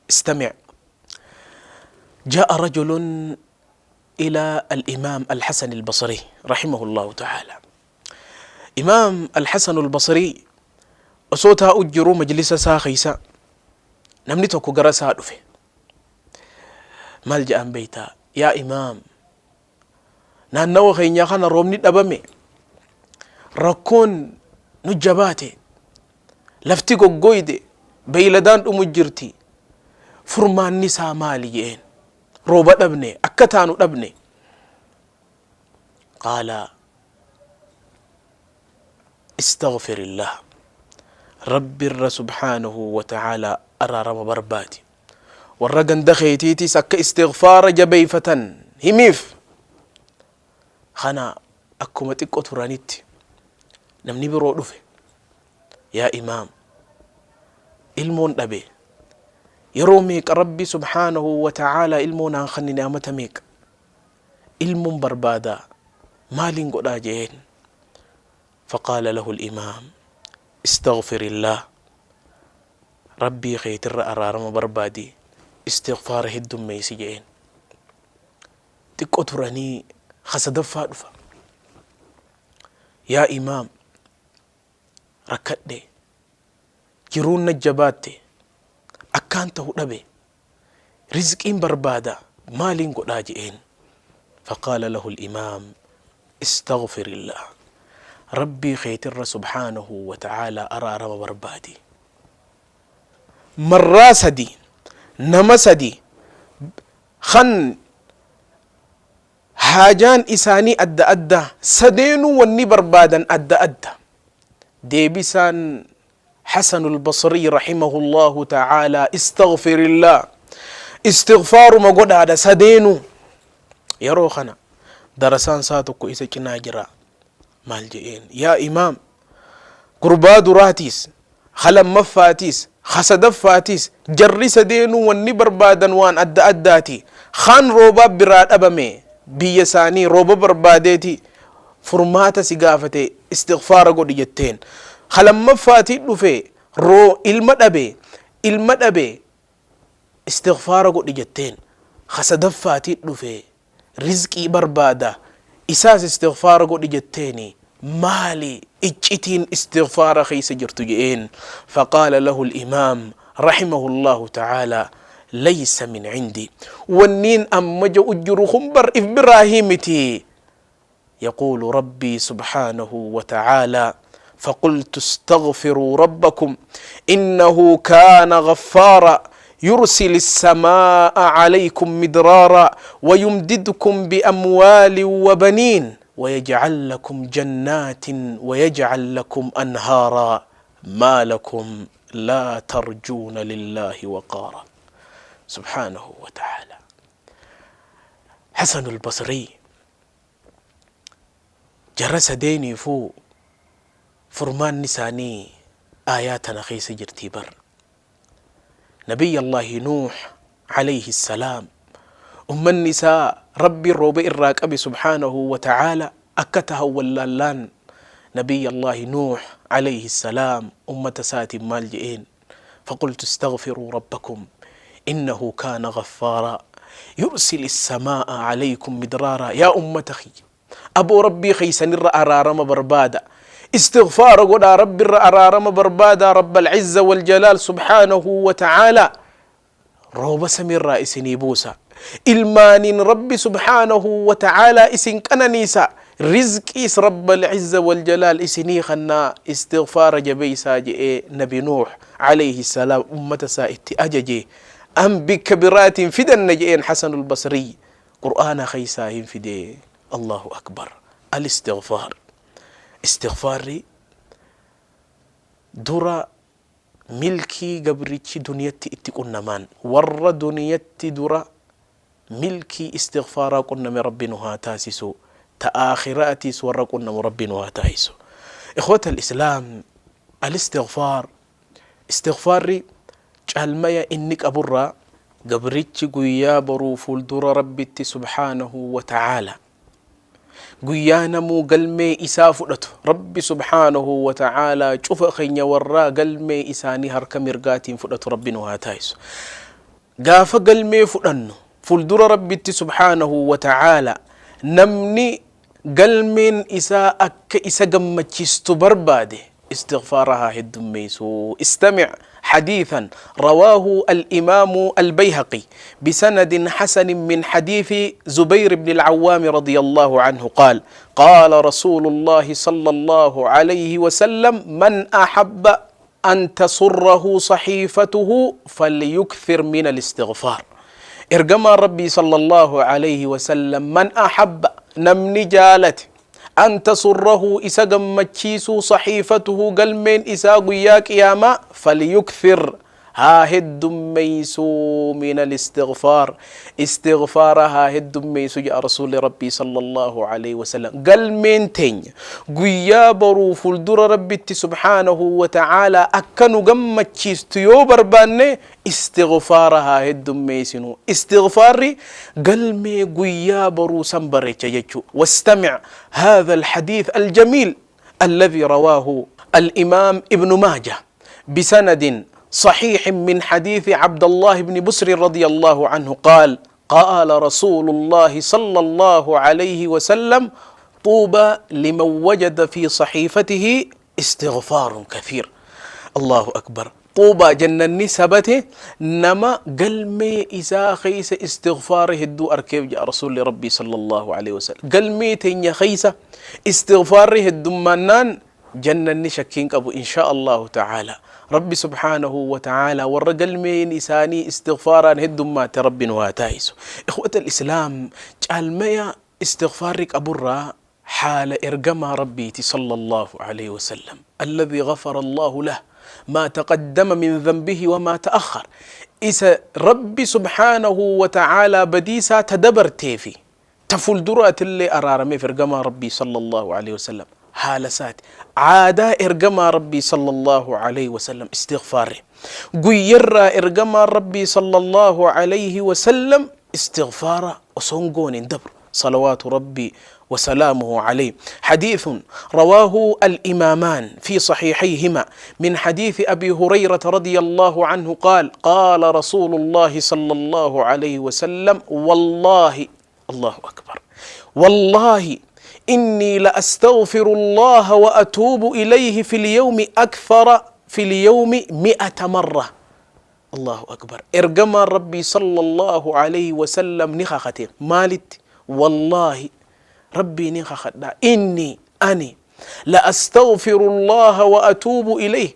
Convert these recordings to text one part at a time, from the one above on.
Istami' Jaa'a rajulun ilaa al-imaam al-Hasan al-Basri rahimahullahu ta'ala. Imaam al-Hasan al-Basri osoo taa'u jiruu majlisa isaa keessa namni tokko gara isaa dhufe. Maal jedhaan beektaa? Yaa imaam, naannawa keenya kana roobni dhabame, rakkoon nu jabaate, lafti goggoyde, beeyladaan dhumu jirti, furmaanni isaa maali je'een. Rooba dhabne, akka taanu dhabne. Qaala istaghfirillah, Rabbirra subhaanahu wa ta'aalaa araarama barbaadi. Warra ganda keetiitis akka istighfaara jabeeyfatan himiif. Kana akkuma xiqqo turanitti namni biroo dhufe. Yaa imaam, ilmoon dhabe. Yeroo meeqa Rabbi subhaanahu wa ta'aalaa ilmoo naan khannine, amata meeqa. Ilmoon barbaada, maaliin godhaa je'een. Faqaala lahu al-imaam istaghfirillaah, Rabbii keetirra araarama barbaadi, istighfaara heddummeeysi je'een. Xiqqo turanii ka sadaffaa dhufa. Yaa imaam, rakkadhe, jiruun na jabaatte, akkaan tahu dhabe, rizqiin barbaada, maaliin godhaa je'een. Faqaala lahu al-imaam istaghfirillaah, Rabbii keetirra subhaanahu wa ta'aalaa araarama barbaadi. Marraa sadi nama sadi kan haajaan isaanii adda adda, sadeenuu wanni barbaadan adda adda. Deebisaan Hasanul Basrii rahimahullaahu ta'aalaa istaghfirillaah, istighfaaruma godhaadha sadeenuu. Yeroo kana darasaan isaa tokko isa cinaa jira. Maal je'een? Yaa imaam, gurbaa duraatiis, ka lammaffaatiis, ka sadaffaatiis, jarri sadeenuu wanni barbaadan waan adda addaati. Kaan roobaa biraa dhabame, biyya isaanii rooba barbaadeeti furmaata si gaafate, istighfaara godhi jetteen. Ka lammaffaatii dhufe roo ilma dhabe, ilma dhabe, istighfaara godhi jetteen. Ka sadaffaatii dhufe rizqii barbaada, isaas istighfaara godhi jetteeni. Maali iccitiin istighfaara keessa jirtu je'een. Faqaala lahu al-imaam rahimahullaahu ta'aalaa laysa min cindi, wanniin amma je'u jiru kun bar if biraahii miti. Yaquulu rabbii subhaanahu wa ta'aalaa faqultu istaghfiruu rabbakum innahu kaana ghaffaaraa yursili ssamaa'a calaykum midraaraa wayumdidkum biamwaalin wabaniin wayajcal lakum jannaatin wayajcal lakum anhaaraa maa lakum laa tarjuuna lillaahi waqaaraa. Subhaanahu wa ta'aalaa. Hasanul Basrii jara sadeeniifuu furmaanni isaanii aayaa tana keessa jirtii bar. Nabiyyallaahi Nuuh alayhi salaam ummanni isaa Rabbiin rooba irraa qabe subhaanahu wa ta'aala, akka tahan wallaallaan Nabiyyallaahi Nuuh alayhi salaam ummata isaatiin maal je'een? Faqultu istaghfiruu rabbakum innahu kaana ghaffaaraa yursil issamaa'a alaykum midraaraa. Yaa ummata kiyya, aboo Rabbii keessanirra araarama barbaada, istighfaara godhaa, Rabbirra araarama barbaada. Rabbal izza wal jalaal subhaanahu wa ta'aalaa rooba samiirraa isinii buusa, ilmaaniin Rabbi subhaanahu wa ta'aalaa isin qananiisa, rizqiis Rabbal izza wal jalaal isinii kannaa, istighfaara jabeeysaa je'ee Nabi Nuuh alayhi salaam ummata isaa itti ajaje. An bikka biraatiin fidanna je'een Hasanul Basriy Qur'aana keeysaa hin fide. Allahu akbar, al istighfaar. Istighfaarri dura milkii gabrichi duniyatti itti qunnamaan. Warra duniyatti dura milkii istighfaaraa qunname Rabbi nu haa taasisu, ta aakhiraatiis warra qunnamu Rabbi nu haa taasisu. Ikhwata al-islaam, al-istighfaar, istighfaarri caalmaya inni qaburraa gabrichi guyyaa boruu fuuldura Rabbitti subhaanahu wa ta'aala, guyyaa namuu galmee isaa fudhatu, Rabbi subhaanahu wa ta'aalaa cufa keenya warraa galmee isaanii harka mirgaatiin fudhatu Rabbi nu haa taasisu. Gaafa galmee fudhannu fuuldura Rabbitti subhaanahu wa ta'aala namni galmeen isaa akka isa gammachiistu barbaade istighfaara haa heddummeeysu. Istami' حديثا رواه الإمام البيهقي بسند حسن من حديث زبير بن العوام رضي الله عنه قال: قال رسول الله صلى الله عليه وسلم: من أحب أن تسره صحيفته فليكثر من الاستغفار. Ergamaan Rabbii صلى الله عليه وسلم من أحب namni jaalate أن تسره isa gammachiisuu صحيفته galmeen isaa guyyaa qiyaamaa فليكثر haa heddummeeysuu من الاستغفار istighfaara haa heddummeeysu jedha Rasuulli Rabbii صلى الله عليه وسلم. Galmeen teenya guyyaa boruu fuuldura Rabbitti سبحانه وتعالى akka nu gammachiistu yoo barbaanne istighfaara haa heddummeeysinu. Istighfaarri galmee guyyaa boruu san bareecha jechuu. واستمع هذا الحديث الجميل الذي رواه الإمام ابن ماجه بسند صحيح من حديث عبد الله بن بسر رضي الله عنه قال: قال رسول الله صلى الله عليه وسلم: طوبى لمن وجد في صحيفته استغفار كثير. الله أكبر. طوبى jannanni sabate nama galmee isaa keessa istighfaara hedduu arkeef jedha Rasuulli Rabbii صلى الله عليه وسلم. Galmee teenya keessa istighfaarri heddummaannaan jannanni shakkiin qabu إن شاء الله تعالى. Rabbi سبحانه وتعالى warra galmeen isaanii istighfaaraan heddummaate Rabbi nu haa taa'isu. إخوة الإسلام, caalmaya istighfaarri qaburraa haala ergamaa Rabbiiti صلى الله عليه وسلم الذي غفر الله له ما تقدم من ذنبه وما تأخر. Isa Rabbi سبحانه وتعالى badiisaa ta dabarteefi ta fuulduraatillee araarameef ergamaa Rabbii صلى الله عليه وسلم haala isaati aadaa ergamaa Rabbii صلى الله عليه وسلم istighfaarri guyyarraa ergamaa Rabbii صلى الله عليه وسلم istighfaara osoo hin goone hin dabru صلوات ربي وسلامه عليه. حديث رواه الإمامان في صحيحيهما من حديث أبي هريرة رضي الله عنه قال: قال رسول الله صلى الله عليه وسلم: والله، الله أكبر، والله إني لأستغفر الله وأتوب إليه في اليوم أكثر في اليوم 100 مرة. الله أكبر. Ergamaan Rabbii صلى الله عليه وسلم ni kakate. Maalitti? والله Rabbii ni kakadha إني ani لأستغفر الله وأتوب إليه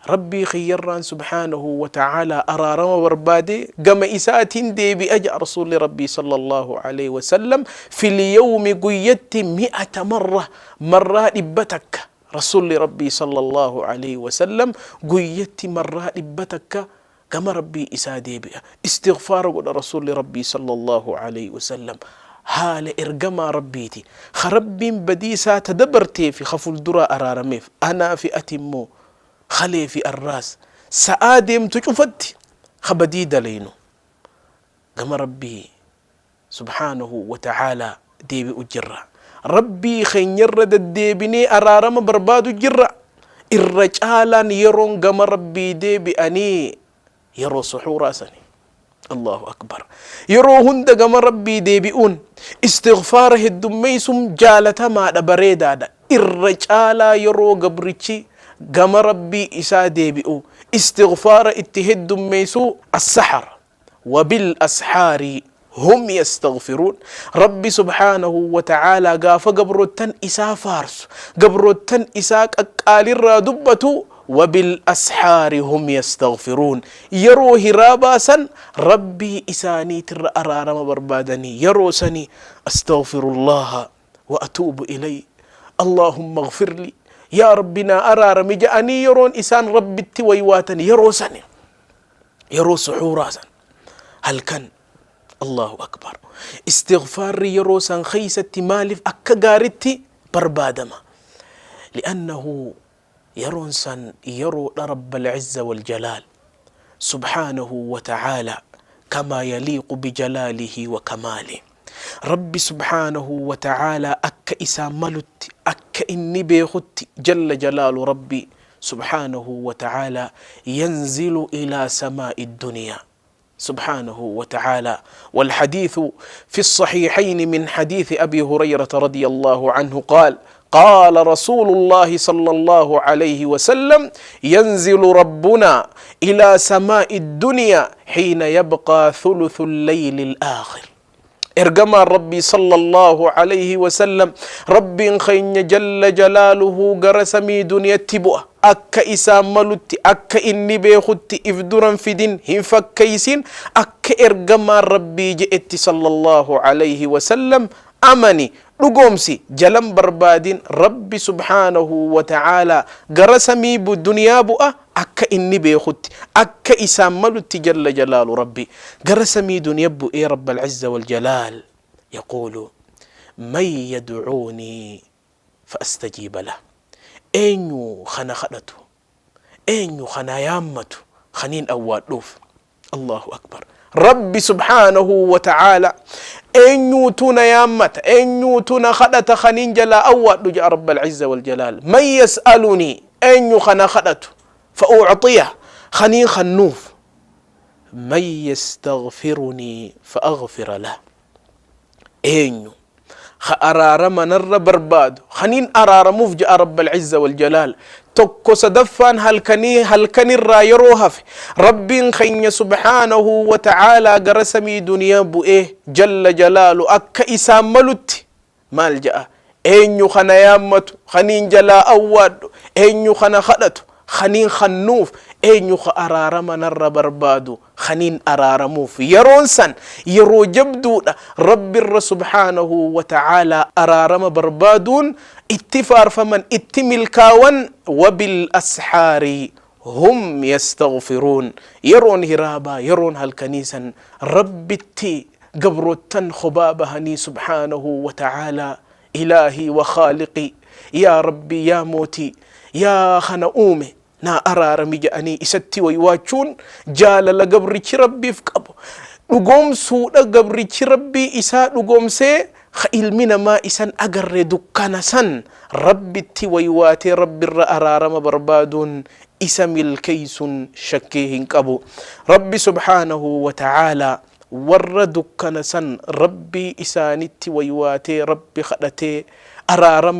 Rabbii kiyyarraan سبحانه وتعالى araarama barbaade gama isaatiin deebi'a jedha Rasuulli Rabbii صلى الله عليه وسلم في اليوم guyyatti 100 مرة marraa 100. Rasuulli Rabbii صلى الله عليه وسلم guyyatti marraa 100 gama Rabbii isaa deebi'a, istighfaara godha Rasuulli Rabbii صلى الله عليه وسلم. Haala ergamaa Rabbiiti ka Rabbiin badiisaa ta dabartee fi ka fuulduraa araarameef. Anaa fi ati immoo kalee fi arraas sa'aa deemtu cufatti ka badii dalaynu gama Rabbii سبحانه وتعالى deebi'u jirra. Rabbii keenyarra deddeebinee araarama barbaadu jirra. Irra caalaan yeroon gama Rabbii deebi'anii yeroo suxuuraa sani. الله أكبر. Yeroo hunda gama Rabbii deebi'uun istighfaara heddummeeysuun jaalatamaadha, bareedaadha. Irra caalaa yeroo gabrichi gama Rabbii isaa deebi'u istighfaara itti heddummeeysuu السحر. وبالأسحار هم يستغفرون. Rabbi سبحانه وتعالى gaafa gabrottan isaa faarsu, gabrottan isaa qaqqaalirraa dubbatu, وبالأسحار هم يستغفرون. Yeroo hiraabaa san Rabbii isaaniitirra araarama barbaadanii yeroo sanii أستغفر الله وأتوب إليه اللهم اغفر لي yaa Rabbi naa araarami ja'anii yeroon isaan Rabbitti waywaatan yeroo sani, yeroo suxuuraa san halkan. الله أكبر. Istighfaarri yeroo san keeysatti maaliif akka gaaritti barbaadama? لأنه yeroon san yeroodha رب العزة والجلال سبحانه وتعالى كما يليق بجلاله وكماله Rabbi سبحانه وتعالى akka isaa malutti, akka inni beekutti جل جلال ربي سبحانه وتعالى ينزل إلى سماء الدنيا. سبحانه وتعالى. والحديث في الصحيحين من حديث أبي هريرة رضي الله عنه قال: قال رسول الله صلى الله عليه وسلم: ينزل ربنا إلى سماء الدنيا حين يبقى ثلث الليل الآخر. Ergamaan Rabbii sallallahu alayhi wasallam, Rabbiin keenya jalla jalaaluhu gara samii duniyatti bu'a. Akka isaan malutti, akka inni beekutti, if duran fidin, hin fakkeysin, akka ergamaan Rabbii je'etti sallallahu alayhi wasallam amani, dhugoomsi, jalan barbaadin. Rabbi subhaanahu wa ta'aalaa gara samii duniyaa bu'a. Akka inni beekutti, akka isaan malutti, jalla jalaalu Rabbi gara samii duniya bu'ee, Rabba al-izza wal jalaal yaquulu: man yad'uunii fa astajiiba lah, eenyu kana kadhatu, eenyu kana yaammatu kaniin awwaadhuuf? Allahu akbar! Rabbi subhaanahu wa ta'aala eenyuutu na yaammata, eenyuutu na kadhata kaniin jalaa awwaadhu ja'a Rabba al-izza wal jalaal. Man yas'alunii, eenyu kana kadhatu, fa u'xiya, kaniin kannuuf? Man yastaghfirunii fa aghfira lah, eenyu ka araarama narra barbaadu kaniin araaramuuf ja'a Rabba al-izza wal jalaal. Tokko sadaffaan halkanii, halkanirraa yeroo hafe, Rabbiin keenya subhaanahu wa ta'aalaa gara samii duniyaa bu'ee jalla jalaalu akka isaan malutti maal ja'a? Eenyu kana yaammatu kaniin jalaa awwaadhu? Eenyu kana kadhatu kaniin kannuuf? Eenyu ka araarama narra barbaadu kaniin araaramuuf? Yeroon san yeroo jabduudha. Rabbirra subhaanahu wa ta'aalaa araarama barbaaduun itti faarfaman, itti milkaawan. Wabil ashaari hum yastaghfiruun. Yeroon hiraabaa, yeroon halkanii san Rabbitti gabroottan kophaa bahanii subhaanahu wa ta'aalaa, ilaahii wa khaaliqii, yaa Rabbii, yaa mootii, yaa kana uume, naa araarami jedhanii isatti waywaachuun jaalala gabrichi Rabbiif qabu dhugoomsuudha. Gabrichi Rabbii isaa dhugoomsee ka ilmi namaa isan agarre dukkana san Rabbitti waywaatee Rabbirra araarama barbaaduun isa milkeeysun shakkii hin qabu. Rabbi subhaanahu wa ta'aalaa warra dukkana san Rabbii isaanitti waywaatee Rabbi kadhatee araarama